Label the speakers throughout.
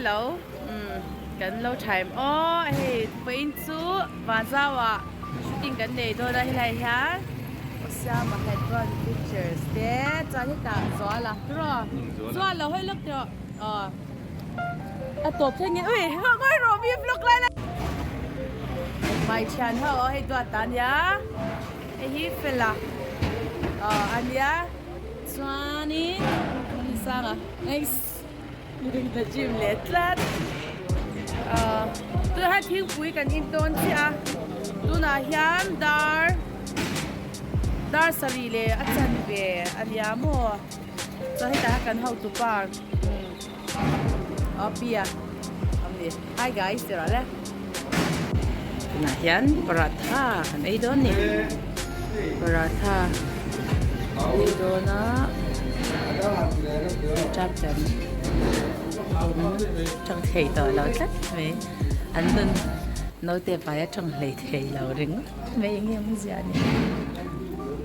Speaker 1: lo umm kan lo tha em aw hei vawiin chu Vanzau ah shooting kan nei dawn a helai hian Osiama Hebron pictures te chuan hetah Zuala tiraw Zuala lo hawi lawk tiraw aw a tawp thleng in ui ngawi rawh mi vlog lai lai hmai thian ho aw hei duat ta ania hei hi fela aw ania chuanin ni sanga eiss. Ka gym leh tlat ahh tunah hian thingpui kan in dawn chiah a tunah hian dar dar sarih leh a chanve a nia maw chuan hetah hian kan hotu pa aw pi a awm ni hi guys ti rawh le tunah hian paratha kan ei dawn ni paratha kan ei dawn a. Chap chan tang thei tawh lo tlat mai an nun naute pai a tang hlei thei lo ringawt mai eng nge awmzia ni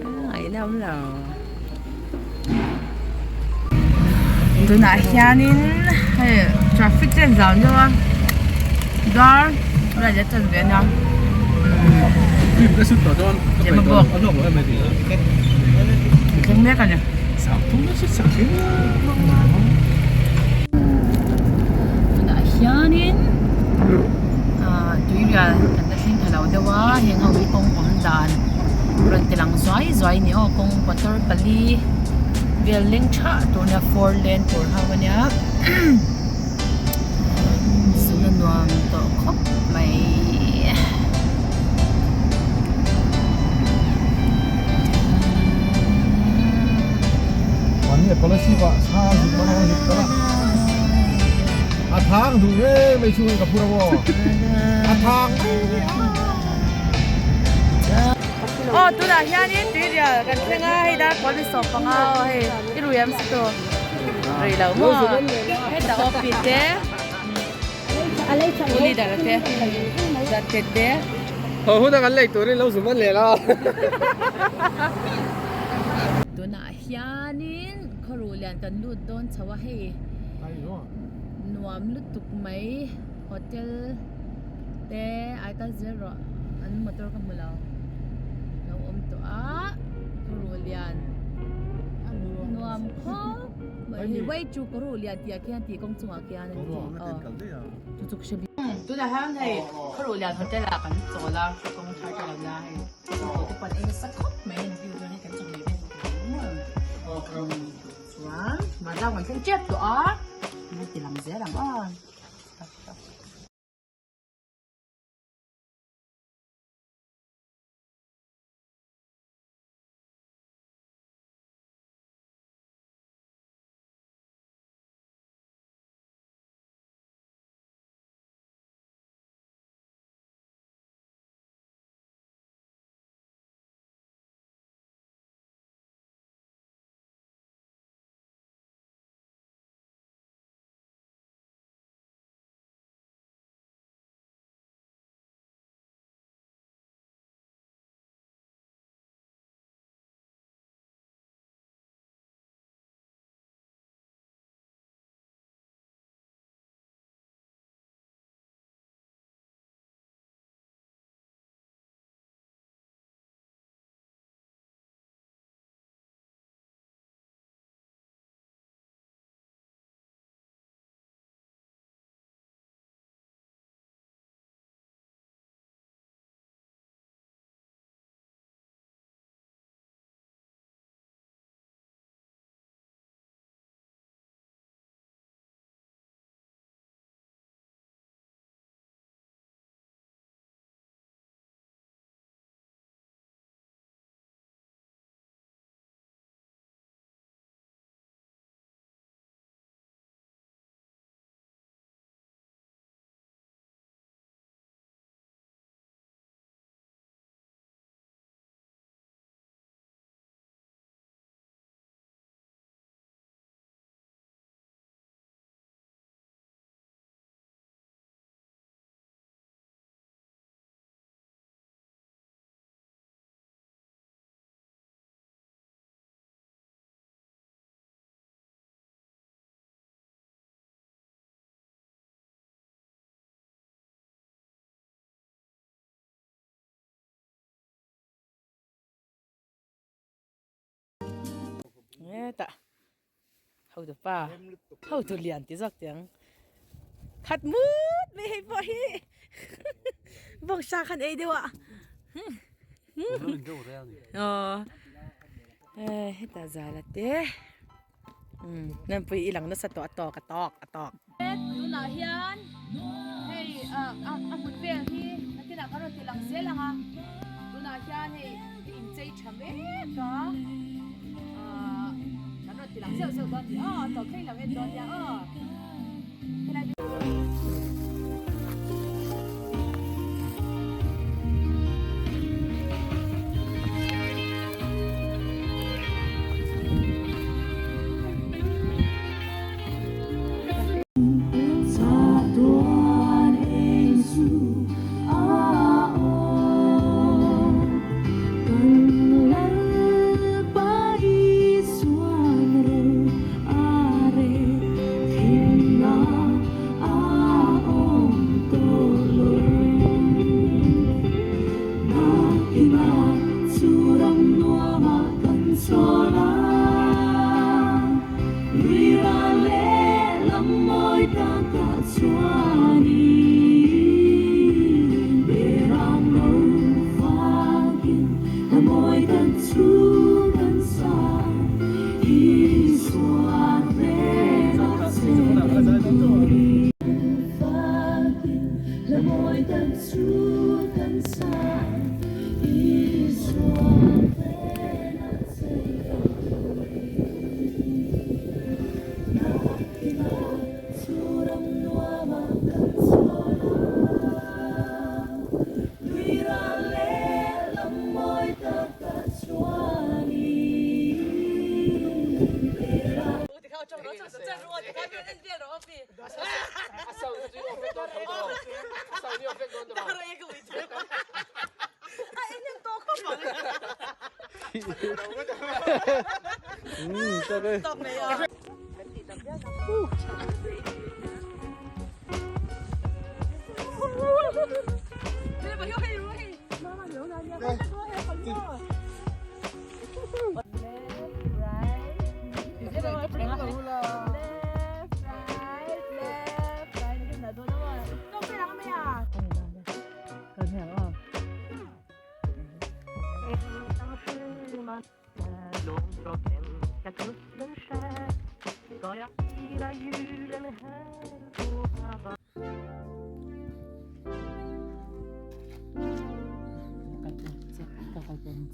Speaker 1: a ngaihna awm lo. Tunah hianin hei traffic te an zau deuh a dar vel a tan ve a nia. Thleng mek a ni. Tunah hianin ah tuirial kan la thleng thla lo deuh a heng ho hi kawng awm dan rawn ti lang zuai zuai a ni aw kawng motor pali vel leng thah tur nia four lane tur ho a nia zun a nuam tawh khawp mai. Aw tunah hianin tuirial kan thleng a hei dar pawl ni sawm panga aw hei i rui em si tu rui lo maw heta aw pi te u leader a te zat te te.
Speaker 2: Ho hun a kan lei turin lo zum an leh la.
Speaker 1: Tunah hianin khawruh lian kan lut dawn chho a hei nuam lutuk mai hotel te ai kal zel rawh an motor ka hmu lo lo awm tawh a khawruh lian nuam khawp mai hei wai chu khawruh lian tih ah khian tih kawng chungah khian a ni aw chu chu ka hre bik tunah hian hei khawruh lian hotel ah kan chawl a kawng thar te lo nia hei chaw te pawh an ei nasa khawp mai a ni view chuan hei kan chaw hmeh vel tur chuan mahzau kan thleng tep tawh a ti lang zel ang aw. Hetah hotu pa hotu lian ti zawk tiang khat mut mai hei pawh hi bawngsa khan ei deuh a aw hetah zala te Nunpui i lang nasa tawh a tawk a tawk a tawk. Tunah hian hei a hmun vel hi nakinah kan rawn ti lang zel ang a, tunah hian hei inchei tha mek a, ahh kan rawn ti lang zeuh zeuh dawn tih aw a tawp thleng lo en dawn nia aw.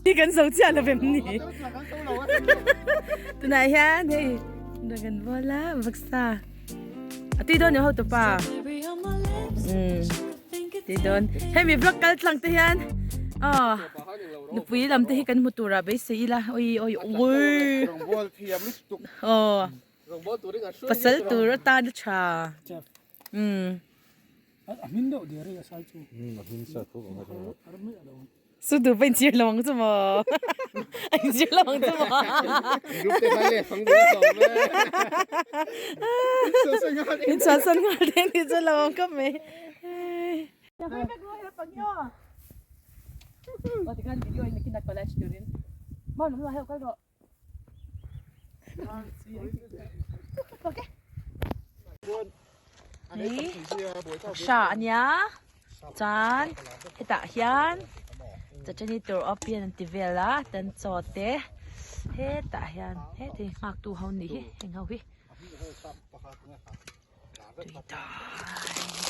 Speaker 1: Hi kan zo chiah lo vem ni. Tunah hian hei Dragon Ball a baksa. A tui dawn ni ho tu pa. Tui dawn. Hei mi vlog kal tlang te hian aw nupui lam te hi kan hmu turah beisei ila oi oi oi. Aw. Pasal tur atan a tha. Umm. Su duh pawh inchhir lo ang chu maw? A inchhir lo ang chu maw? In chhuahsan nghal te ni chu lo ang khawp mai. Hra a nia chuan hetah hian chawchani tur opian an ti vel a tan chaw te hetah hian heti nghak tu ho nih hi heng ho hi tui dai.